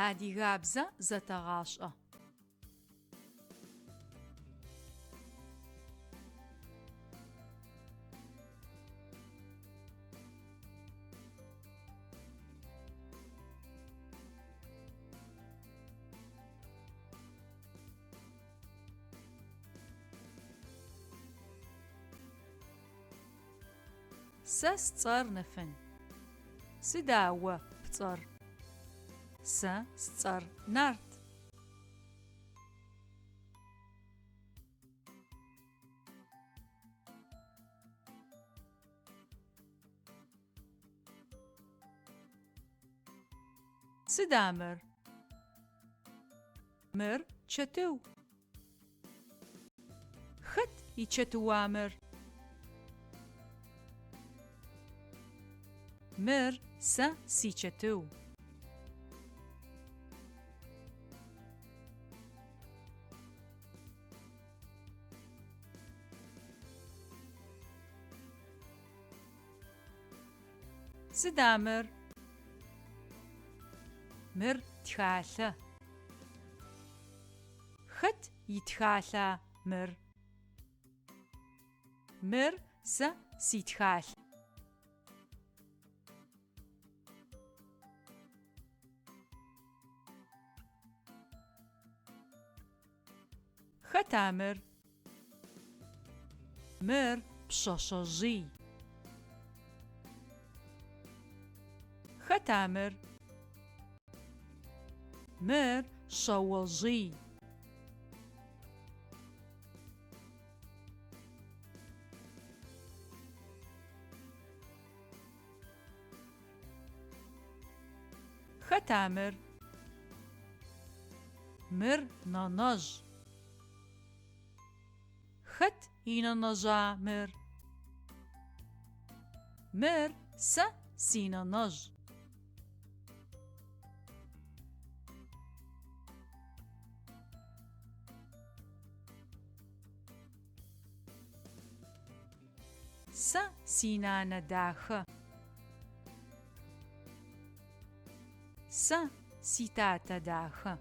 Адыгабзэ зэтэгъашӏэ. Сэ сцӏэр Нэфын. Сыда о пцӏэр? Сэ сцӏэр Нарт. Сыда мыр? Мыр чэтыу. Хэт ичэтыуа мыр? Мыр сэ сичэтыу. Сыда мыр? Мыр тхалъэ. Хэт итхалъа мыр? Мыр сэ ситхалъ. Хэта мыр? Мыр пшъэшъэжъый. Хэта мыр? Мыр шъэожъый. Хэта мыр? Мыр нэнэжъ. Хэт инэнэжъа мыр? Мыр сэ синэнэжъ. Сэ синанэ дахэ. Сэ ситатэ дахэ.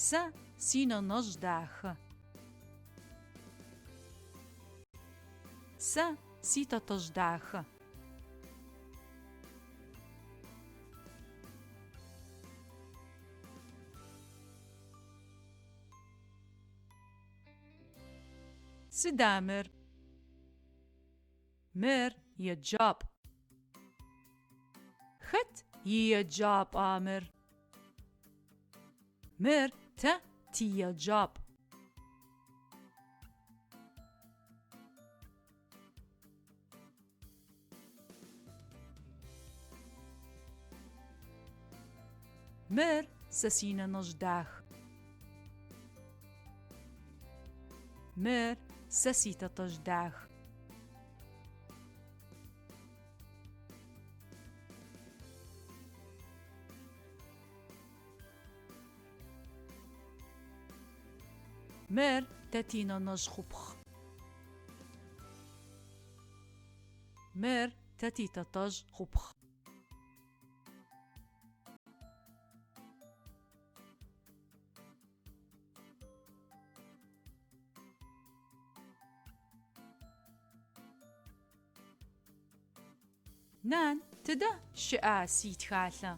Сэ синэнэжъ дахэ. Сэ ситэтэжъ дахэ. Сыда мыр? Мыр еджапӏ. Хэт иеджапӏа мыр? Мыр тэ тиеджапӏ. Мыр сэ синэнэжъ дах. Мыр сэ ситэтэжъ дах. Мыр тэ тинэнэжъ хъупхъ. Мыр тэ титэтэжъ хъупхъ. Нан, тыдэ щыӏа ситхалъэ?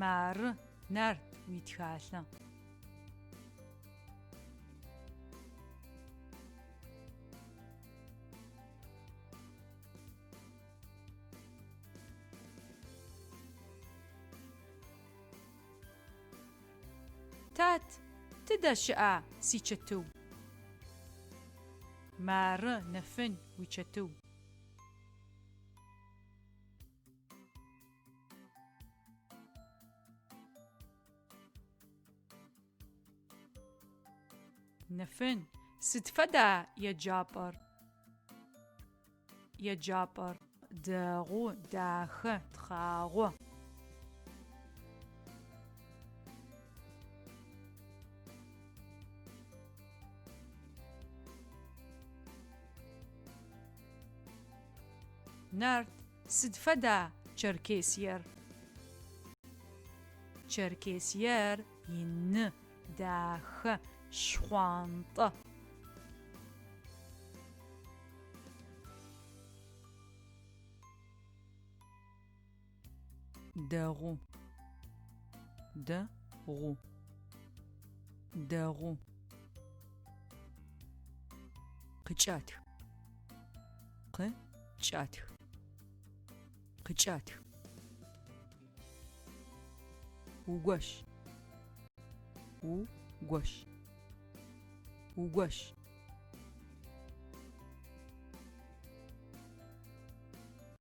Мары, Нарт, уитхалъэ. Тат, тыдэ щыӏа сичэтыу? Мары, Нэфын, уичэтыу. Нэфын, сыд фэда еджапӏэр? Еджапӏэр дэгъу, дахэ, тхъагъо. Нарт. Сыд фэда Черкесиер? Черкесиер ины, дахэ, шхъуантӏэ. Дэгъу. Дэ гъу. Дэгъу. Къыкӏатх. Къы кӏатх. Къыкӏатх. Угощ. У гощ. Угощ.